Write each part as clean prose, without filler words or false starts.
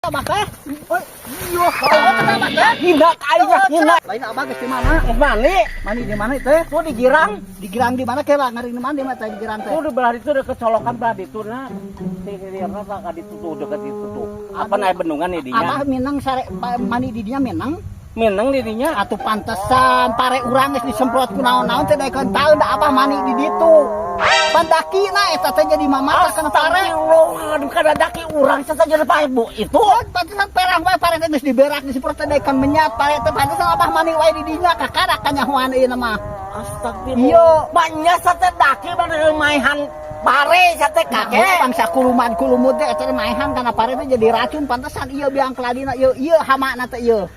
Abah teh? Oh, iya, abah teh. Hina ka aing, hina. Lain, abah geus di mana? Mandi. Mandi di mana teh? Tuh di girang. Di girang di mana kira ngari di mana di mana teh di girang teh? Tuh di belah itu deket colokan belah itu nah. Si Hirna ka ditu tuh, deket itu tuh. Apa naik bendungan nih dinya? Abah minang sare mandi di dinya minang? Minang di dinya. Atuh pantesan pare urang geus disemprot ku naon-naon teh daekeun taeun da abah mandi di ditu. Pan dakina eta teh jadi mamata kana pare. Astagfirullah, aduh, kada daki urang saja jadi pae bu itu. Oh, pantesan perang wae pare teh geus diberak, disemprot teh daekeun menyat pare teh. Pantesan abah mandi wae di dinya, kakara kanyahoan ieu mah. Astagfirullah. Iya. Banyak sate daki mana maehan pare sate kakek. Bangsa kuluman kulumut teh eta teh maehan kana pare teh jadi racun. Pantesan ieu biang keladina ieu, ieu hamana teh ieu.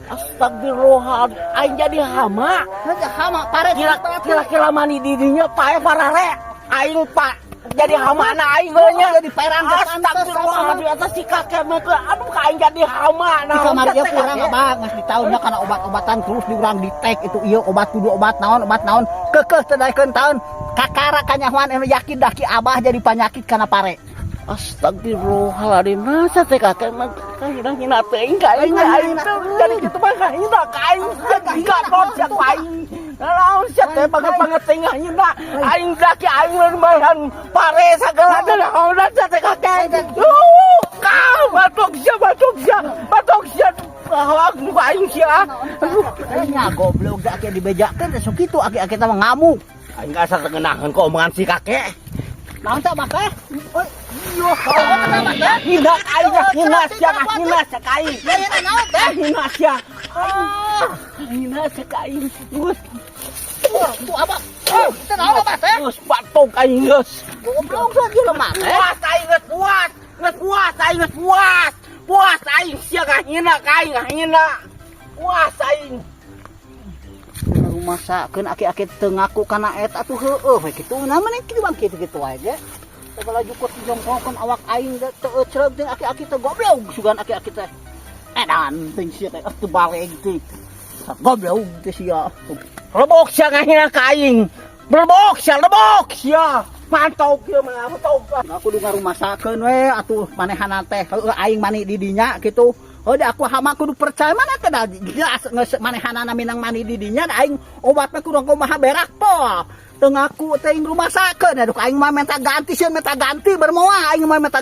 Astagfirullah, aing jadi hama. Heuh, hama pare. Kira kira kira mandi di dinya pae parare. Aing pak jadi hama na aing heuh nya. Jadi perang teh pantes. Astagfirullah, di atas si kakek mah teh, aduh, ka aing jadi hama. Di kamar ieu kurang abah geus di tahunnya kana obat-obatan terus di urang ditek itu ieu obat kudu obat naon kekeh teu daekeun taun kakara kanyahoan anu yakin daki abah jadi penyakit kana pare. Astagfirullahaladzim, masa teh kakek mah kahina hina teuing ka aing, aing teh jadi kitu mah kahina ka aing, jadi gatot sia ku aing. Naon sia teh banget banget teuing hina aing, daki aing lumayan pare sagala teh, naon sia teh kakek. Kau batuk sia, batuk sia, batuk sia. Aku aing sia. Aduh, nya goblok da aki dibejakeun teh sok kitu, aki-aki teh mah ngamuk. Aing asa teu ngeunaheun ku omongan si kakek. Naon teh abah teh? Oh, iya, abah teh. Hina ka aing, hina sia, hina sia ka aing. Hina naon teh? Hina sia. Hina sia ka aing. Geus. Tuh abah. Oh, teh naon abah teh? Geus batuk aing geus. Goblok sa jelema teh. Puas aing geus puas. Geus puas aing, geus puas. Puas aing sia ngahina ka aing, ngahina. Puas aing. Rumasakeun aki-aki teu ngaku kana eta atuh heueuh we kitu. Nah, mana kitu bang kitu-kitu wae ge. Segala jukut dijongkongkeun awak aing ge teu ecreug teh aki-aki teh goblok sugan aki-aki teh. Edan teuing sia teh teu baleg teh. Goblok teh sia. Lebok sia ngahina ka aing. Lebok sia, lebok sia. Mantap ieu mah, mantap. Nah, kudu ngarumasakeun we atuh manehana teh heueuh aing mani di dinya kitu. Oh, da aku hama kudu percaya mana teh da jelas geus manehanana minang mani di dinya da aing obatna kudu kumaha berak po. Teu ngaku teh aing rumasakeun, aduh, aing mah minta ganti sieun, minta ganti bermoa aing mah minta.